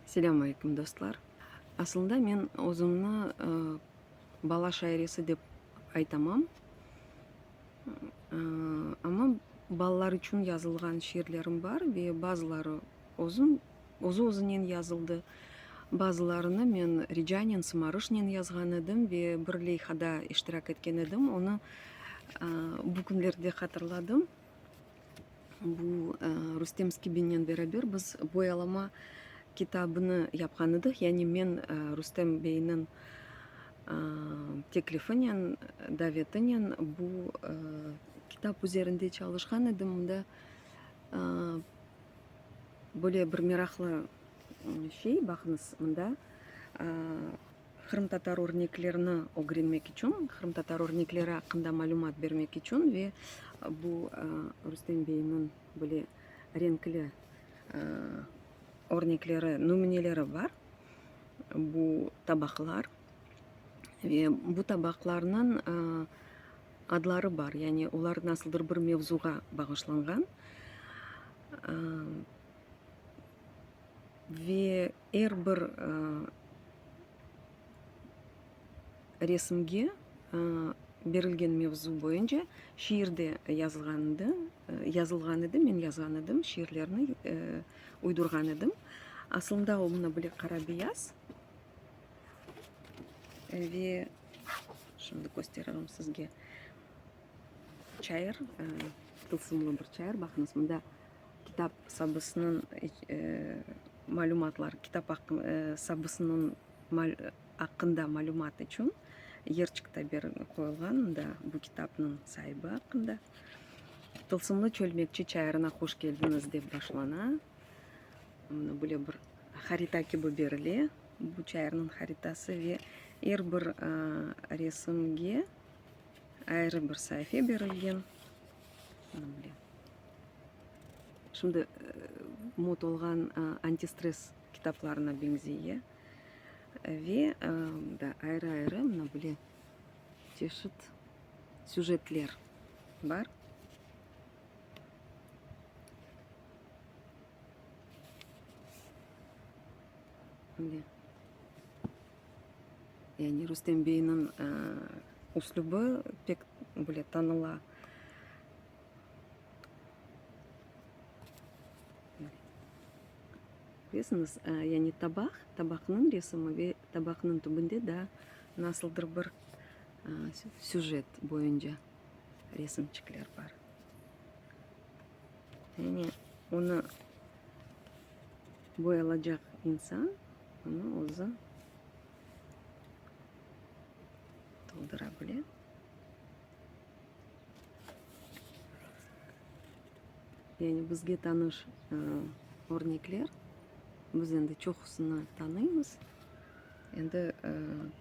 Selâm aleyküm, dostlar! Aslında men özümni bala şairesi dep aytamam, amma balalar içün yazılğan şiirlerim bar ve bazıları özüm, özü-özünen yazıldı, bazılarını men ricanen, sımarışnen yazğan edim ve bir leyhada iştirak etken edim, onı bu künlerde hatırladım. Bu Rustem Skibinnen beraber biz boyalama kitabını yapqan edik. Yani men Rustem beyniñ teklifinen, davetinen bu kitap üzerinde çalışqan edim. Mında böyle bir meraqlı şey, baqıñız, mında Qırımtatar örneklerini ögrenmek içün, qırımtatar örnekleri aqqında malümat bermek içün ve bu Rustem beyniñ böyle renkli örnekleri, nümüneleri bar, bu tabaqlar ve bu tabaqlarnıñ adları bar, yani olar nasıldır bir mevzuğa bağışlanğan. Ve er bir resimge berilgen mevzu boyunca şiir de yazılğan edi, yazılğan edi, men yazğan edim, şiirlerni uydurğan edim. Aslında o mına böyle qara-beyaz ve şimdi kösteririm sizge çayır, tılsımlı bir çayır, baqıñız, mında Kitap sabısınıñ malümatlar, kitap sabısınıñ aqqında malümat içün yerçik ta qoyulğan mında bu kitapnıñ saibi aqqında. Tılsımlı çölmekçi çayırına hoş keldiñiz dep başlana. Mına böyle bir harita kibi berile bu çayırnıñ haritası ve er bir resimge ayrı bir saife berilgen. Mına böyle. Şimdi mot olğan antistress kitaplarına beñzeye. Ve da ayrı-ayrı mına böyle çeşit süjetler bar. Yani Rustem beyniñ üslübi pek böyle tanıla. Bilesiñiz, yani tabaq, tabaqnıñ resimi ve tabaqnıñ tübünde daa nasıldır bir süjet boyunca resimçikler bar. Yani onı boyalacaq insan onı özü toldura bile. Yani bizge tanış örnekler, biz endi çoqusını tanıymız. Endi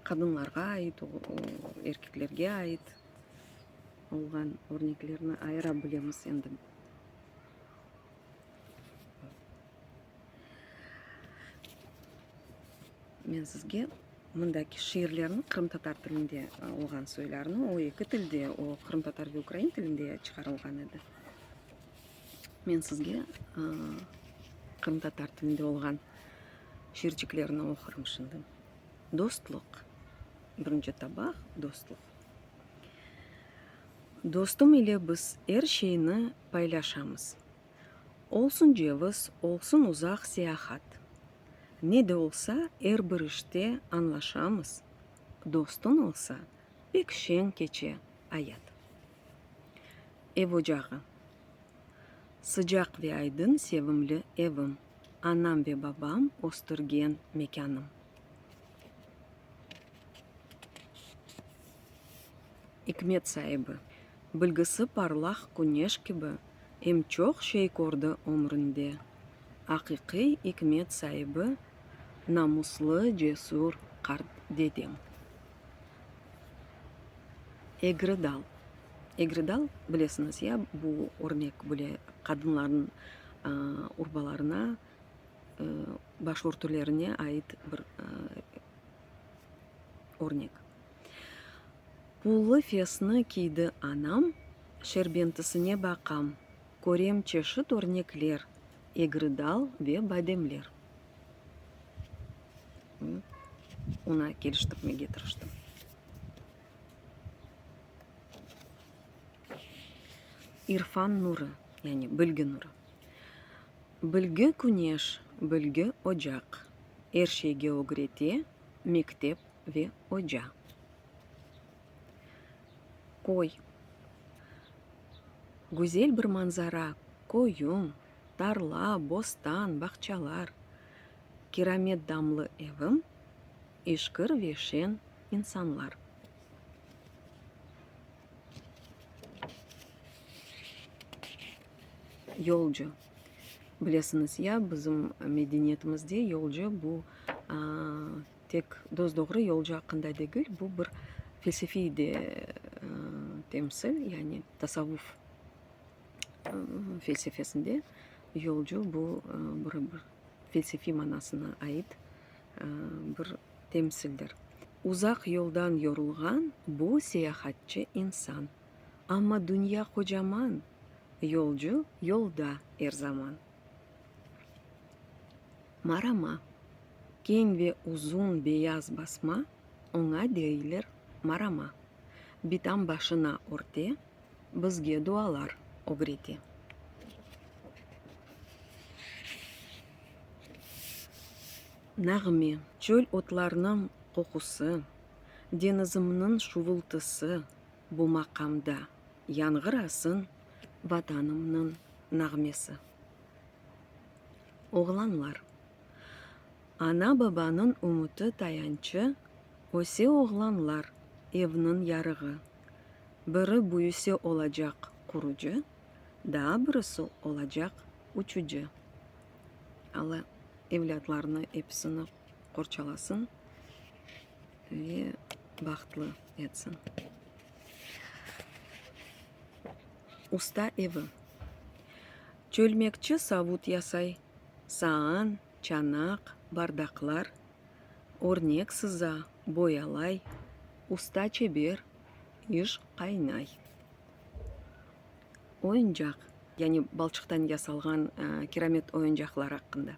qadınlarğa ait, erkeklerge ait olğan örneklerni ayıra bilemiz endi. Men sizge mındaki şiirlerni, qırımtatar tilinde olğan soylarnı, o eki tilde, o qırımtatar ve ukrain tilinde çıqarılğan edi. Men sizge qırımtatar tilinde olğan şiirciklerni oqurım şimdi. Dostluq. Birinci tabaq, dostluq. Dostum ile biz er şeyni paylaşamız. Olsun ceviz, olsun uzaq seyahat. Ne de olsa, er bir işte añlaşamız, Dostuñ olsa, pek şeñ keçe ayat. Ev ocağı. Sıcaq ve aydın sevimli evim, Anam ve babam östürgen mekânım. İkmet saibi, bilgisi parlaq küneş kibi, em çoq şey kördi ömründe. Aqiqiy ikmet saibi, namuslı, cesür qart dedem. Egri dal. Egri dal, bilesiñiz ya, bu örnek böyle qadınlarnıñ urbalarına, başörtülerine ait bir örnek. Pullı fesni kiydi anam, Şerbentisine baqam, Körem çeşit örnekler, Egri dal ve bademler. Oña keliştirmege tırıştım. İrfan nurı, yani bilgi nurı. Bilgi küneş, bilgi ocaq, Er şeyge ögrete mektep ve oca. Köy. Güzel bir manzara, köyüm, tarla, bostan, bağçalar, Kiramet damlı evim, işkir ve şeñ insanlar. Yolcu. Bilesiñiz ya, bizim medeniyetimizde yolcu bu tek dos-doğru yolcu aqqında degil, bu bir felsefiy de temsil, yani tasavvuf felsefesinde yolcu bu bir felsefiy manasına ait bir temsildir. Uzaq yoldan yorulğan bu seyahatçı insan. Amma dünya qocaman, yolcu yolda er zaman. Marama, keñ ve uzun beyaz basma, oña deyler marama. Bitam başına örte, bizge dualar ögrete. Nağme, çöl otlarnıñ qoqusı, deñizimniñ şuvultısı bu maqamda yañğırasın Vatanımnıñ nağmesi. Oğlanlar. Ana-babanıñ ümüti, tayançı, öse oğlanlar, evniñ yarığı. Biri büyüse olacaq qurucı, daa birisi olacaq uçucı. Alla evlâtlarını episini qorçalasın ve bahtlı etsin. Usta evi. Çölmekçi savut yasay, saan, çanaq, bardaqlar, örnek sıza, boyalay, usta çeber, iş qaynay. Oyuncaq, yani balçıqtan yasalğan kiramet oyuncaqlar aqqında,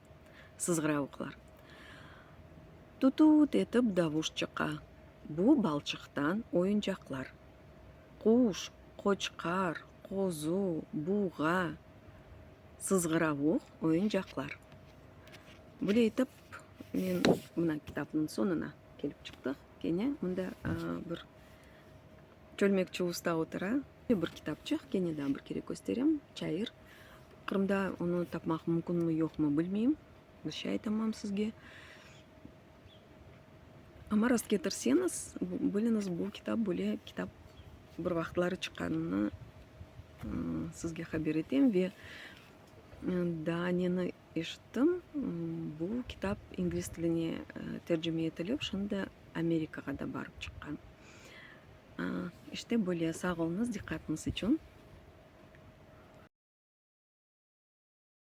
sızğıravuqlar. Tut-tut etip davuş çıqa, bu balçıqtan oyuncaqlar. Quş, qoçqar, qozu, buğa, sızğıravuq oyuncaqlar. Böyle etip, men mına kitapnıñ soñuna kelip çıqtıq. Kene mında bir çölmekçi usta otura. Bir kitapçıq, kene daa bir kere kösterem, Çayır. Qırımda onı tapmaq mümkünmi, yoqmı bilmeyim. Bir şey aytamam sizge. Amma rast ketirseñiz, biliñiz, bu kitap böyle kitap bir vaqıtları çıqqanını sizge haber etem. Ve daa neni eşittim, bu kitap ingliz tiline tercime etilip, şimdi Amerikağa da barıp çıqqan. İşte böyle, sağ oluñız diqqatıñız içün.